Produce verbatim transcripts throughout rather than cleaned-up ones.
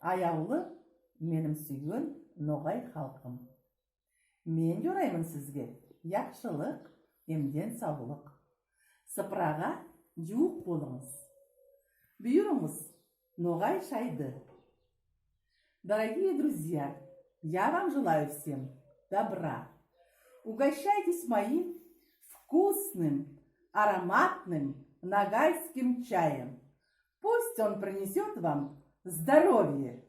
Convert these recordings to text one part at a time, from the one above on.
Аявлы меним суьйген ногай халкым. Мен йорайман сизге яхшылык эм ден савлык. Сыпырага ювык болынъыз. Буйырынъыз ногай шайды. Дорогие друзья, я вам желаю всем добра. Угощайтесь моим вкусным, ароматным ногайским чаем. Пусть он принесёт вам здоровье.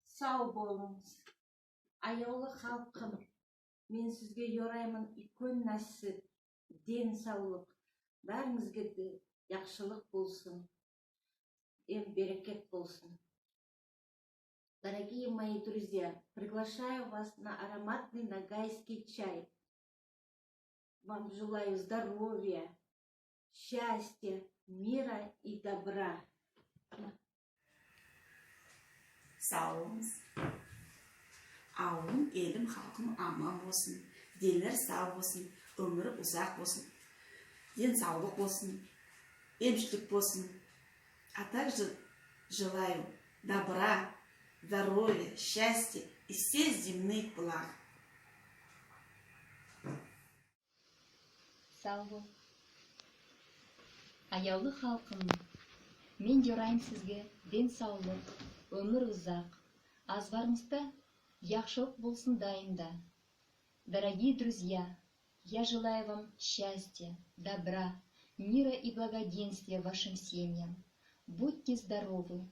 Сав болынъыз. Аявлы халкым, мен сизге йорайман уьйкен насип, ден савлык. Баьринъизге де яхшылык болсын эм берекет болсын. Дорогие мои друзья, приглашаю вас на ароматный ногайский чай. Вам желаю здоровья, счастья, мира и добра. Сав болынъыз. Авылым, элим, халкым аман болсын, денлери сав болсын, оьмири узак болсын, ден савлык болсын, эмишлик болсын. А также желаю добра, здоровья, счастья и всех земных благ. Сав бол. Аявлы халкым, мен йорайман сизге ден савлык, оьмир узак, азбарынъызда яхшылык болсын дайым да. Дорогие друзья, я желаю вам счастья, добра, мира и благоденствия вашим семьям. Будьте здоровы!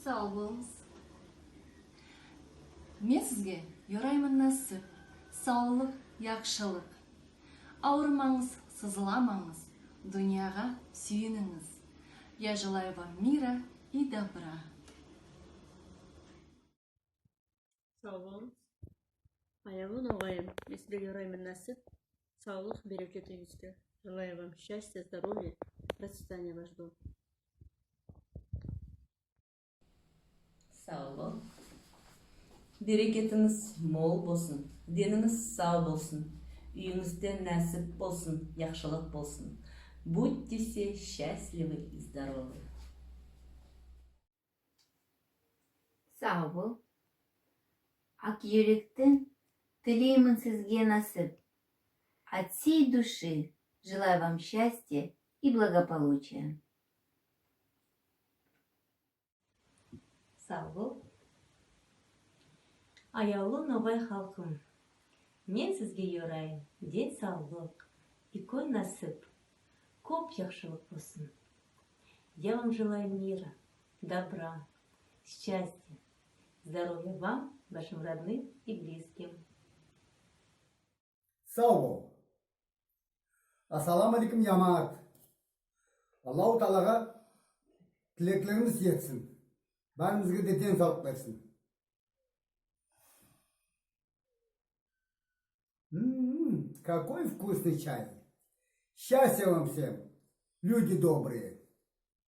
Сав болынъыз. Мен сизге йорайман насип, савлык, яхшылык. Авырыманъыз, сызламанъыз, дуныяга суьйининъиз. Я желаю вам мира и добра. Сав болынъыз. Аявлы ногайым, мен сизге йорайман насип, савлык, берекет уьйинъизге. Желаю вам счастья, здоровья, процветания ваш дом. Сав бол. Берекетинъиз мол болсын, денинъиз сав болсын, уьйинъизде насип болсын, яхшылык болсын. Будьте все счастливы и здоровы. Сав бол. Ак юректен тилеймен сизге насип. От всей души желаю вам счастья и благополучия. Сав бол. Аявлы ногай халкым, мен сизге йорайман ден савлык, уьйкен насип, коьп яхшылык болсын. Я вам желаю мира, добра, счастья, здоровья вам, вашим родным и близким. Сав бол. Ассаламу алейкум, ямагат. Аллаху Таалага тилеклеримиз етсин. Баьримизге де ден савлык берсин. М, какой вкусный чай. Счастья вам всем, люди добрые.